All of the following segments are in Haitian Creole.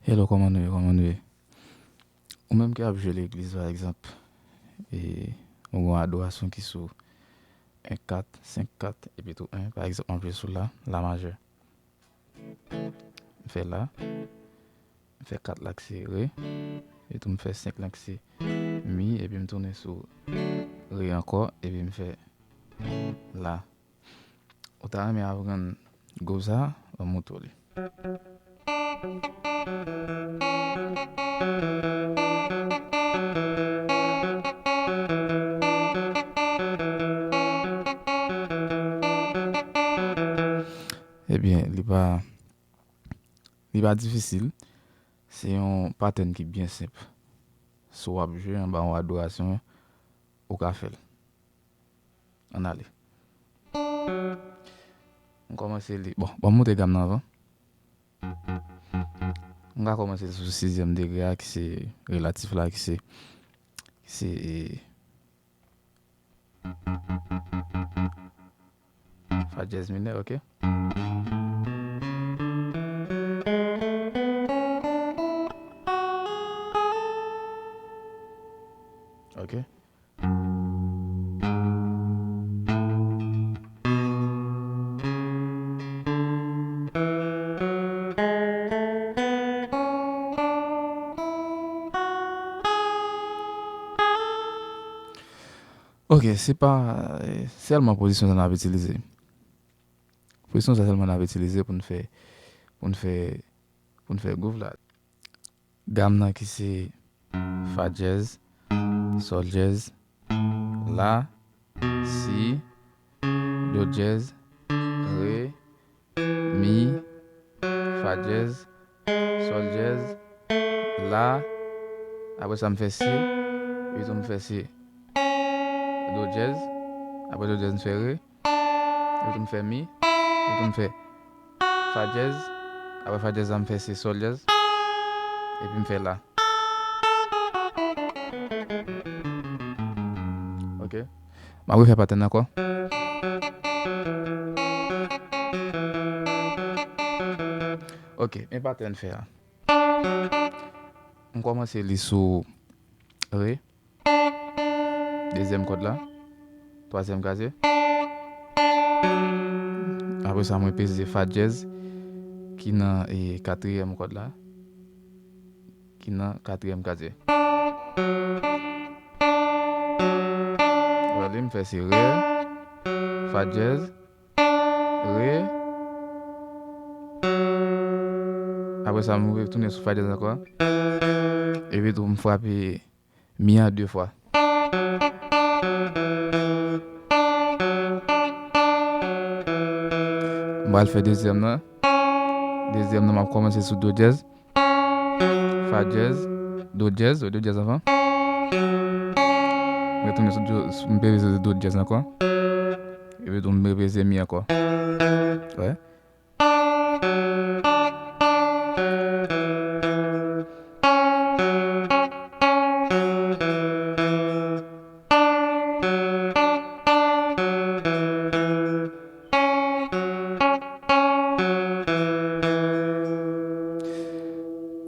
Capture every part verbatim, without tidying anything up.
Hello, kòman nou ye? Kòman nou ye? Ou menm ki ap jwe legliz, pa egzanp, e ou gen yon adorasyon ki sou en kat, senk kat, epi tou en, pa egzanp, m ap jwe sou la, la majè. M fè la, m fè kat la ki se re, epi tou m fè senk la ki se mi, epi m tounen sou re ankò, epi m fè la. Ou ta renmen aprann gwoup sa a? Ban m montre w li. Ebyen, li pa, li pa difisil. Se yon patèn ki byen senp. Si w ap jwe anba yon adorasyon, ou ka fè l. Ann ale. M kòmanse li. Bon, ban m montre gam nan avan. M ka kòmanse sou sizyèm degre a, ki se relatif la, ki se, ki se, e, fa dyèz minè, oke? Oke. Oke, se pa, eh, sèlman pozisyon sa n ap itilize. Pozisyon sa sèlman n ap itilize pou n fè, pou n fè, pou n fè gwouv la. Gam nan ki se fa dyèz, sòl dyèz, la, si, do dyèz, re, mi, fa dyèz, sòl dyèz, la, apre sa m fè si, epi tou m fè si, do dyèz, apre do dyèz m fè re, epi tou m fè mi, epi tou m fè fa dyèz, apre fa dyèz la m fè si sòl dyèz, epi m fè la. Oke. M ap refè patèn nan ankò. Oke, men patèn fè a. M kòmanse li sou re, dezyèm kòd la, twazyèm kazye. Apre sa, mwen peze fa dyèz ki nan, e, katriyèm kòd la, ki nan katriyèm kazye. Wè li, m fè se re, fa dyèz, re. Apre sa, m retounen sou fa dyèz ankò. Epi tou, m frape mi an de fwa. M pral fè dezyèm nan. Dezyèm nan, m ap kòmanse sou do dyèz. Fa dyèz, do dyèz, do dyèz avan. M retounen sou do, sou, m peze do dyèz ankò. Epi tou m peze mi ankò. Wè.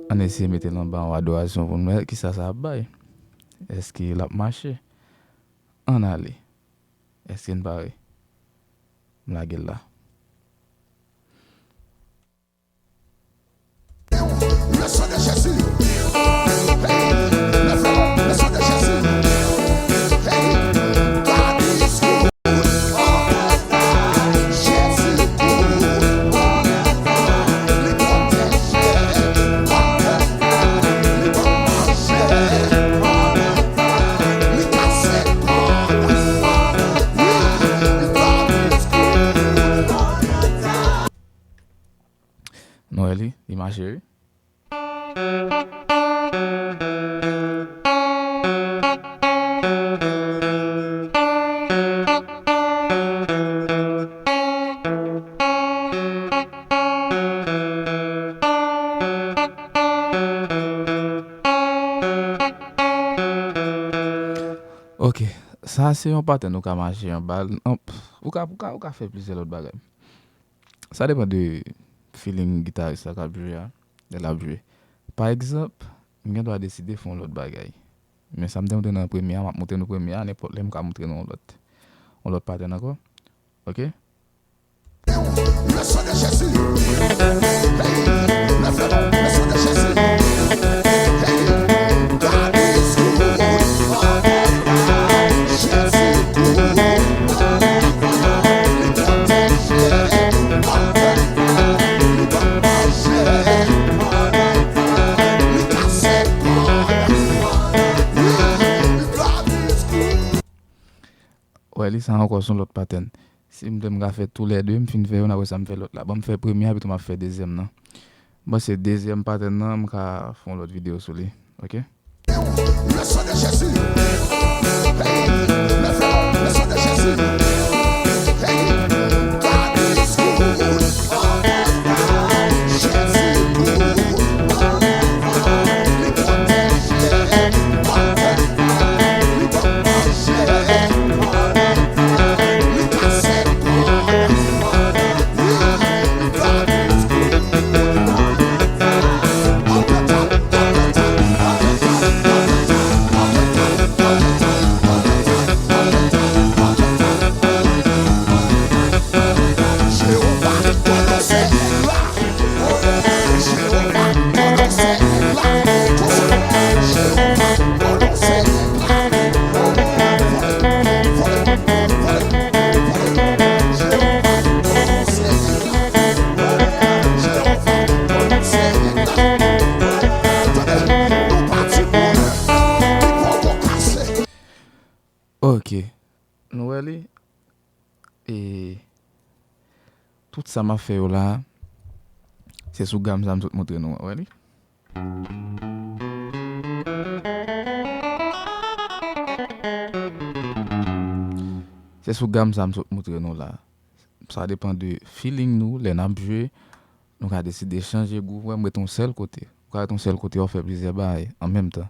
Ann eseye mete l anba yon adorasyon pou n wè kisa sa ap bay. Èske l ap mache? Ann ale. Èske n pare? M lage l la. Le sang de Jésus. Hey, le sang, le sang de Jésus. Hey, God is good. Jésus good. Li pwoteje. Li pwoteje. Nou wè li, li mache wi. Ok, sa se yon patèn ou ka mache anba l. Ou ka, ou ka, ou ka fè plizyè lòt bagay. Sa depann de feeling gitaris la k ap jwe a, lè l ap jwe. Pa egzanp, m gen dwa deside fè yon lòt bagay. Men sa m te montre nou an premye a, m ap montre nou premye a, nenpòt lè m ka montre nou yon lòt, yon lòt patèn ankò. Ok? Le sang de Jésus. Hey, lève les mains, le sang de Jésus. Hey, God is good. Jésus good. Li pwoteje. Li pwoteje. Li kase kòd. God is good. Wè, li sa ankò se yon lòt patèn. Si m vle m ka fè tou lè de, m fin fè youn, apre sa m fè lòt la. Ban m fè premye a, pito m ap fè dezyèm nan. Bon, se dezyèm patèn nan, m ka fè yon lòt videyo sou li. Ok? Le sang de Jésus. Hey, le sang, le sang de Jésus. Hey, God is good. Jezi good. Li pwoteje. Li pwoteje. Ok. Nou wè li? E tout sa m ap fè yo la, se sou gam sa m sot montre nou an, wè li? Se sou gam sa m sot montre nou la. Sa depann de feeling nou, lè n ap jwe, nou ka deside chanje gwouv, wè, m ret yon sèl kote. Ou ka ret yon sèl kote, w ap fè plizyè bagay an menm tan.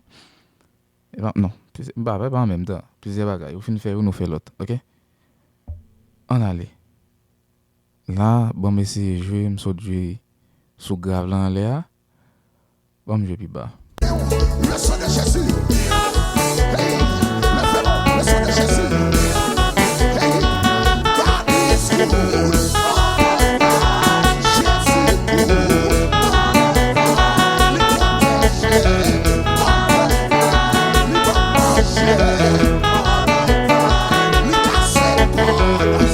E pa, non, plizyè, m pa, e pa an menm tan. Plizyè bagay. Ou fin fè youn, ou fè lòt, ok? Ann ale. La, ban m eseye jwe, m sot jwe sou grav la anlè a. Ban m jwe pi ba. Le sang de Jésus. Hey, lève les mains, le sang de Jésus. Hey, God is good. Jezi good. Li pwoteje. Li pwoteje. Li kase kòd.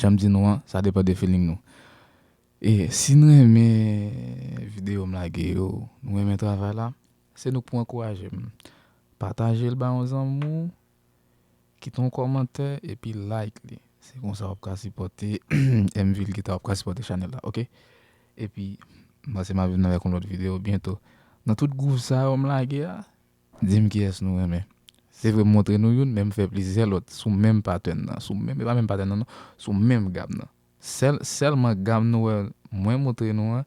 Jan m di nou an, sa depann de feeling nou. E si n renmen videyo m lage yo, nou renmen travay la, se nou k pou ankouraje m. Pataje l ba yon zanmi w, kite yon kòmantè, epi like li. Se konsa w ap ka sipòte M V L Guitar, w ap ka sipòte chanèl la, ok? Epi, m panse m ap vin avèk yon lòt videyo byento. Nan tout gwouv sa yo m lage a, di m kiyès nou renmen. Se vre m montre nou youn, men m fè plizyè lòt sou menm patèn nan, sou menm, e pa menm patèn nan non, sou menm gam nan. Sèl, sèlman gam nou wè mwen montre nou an,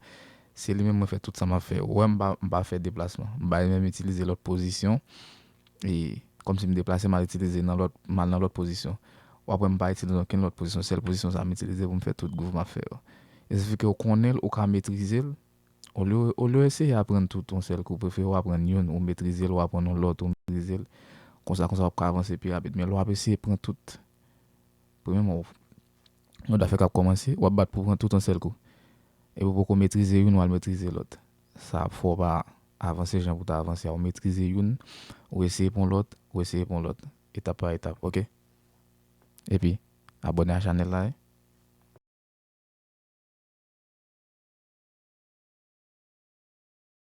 se li menm mwen fè tout sa m ap fè. Ou wè m pa, m pa fè deplasman. M pa menm itilize lòt pozisyon. E kòmsi m deplase, m al itilize nan lòt, m al nan lòt pozisyon. W ap wè m pa itilize okenn lòt pozisyon. Sèl pozisyon sa m itilize pou m fè tout gwouv m ap fè yo. E sifi ke w konnen l, ou ka metrize l. Olye, olye w eseye aprann tout yon sèl kou, prefere w aprann youn, ou metrize l, ou aprann yon lòt, ou metrize l. Konsa, konsa w ap ka avanse pi rapid. Men lè w ap eseye pran tout, premyèman, w, yon dafè k ap kòmanse, w ap bat pou pran tout yon sèl kou. Epi w poko metrize youn, w al metrize lòt. Sa ap fè w pa avanse jan pou w ta avanse a. Ou metrize youn, ou eseye pran lòt, ou eseye pran lòt. Etap pa etap, ok? Epi, abòne a chanèl la, wi.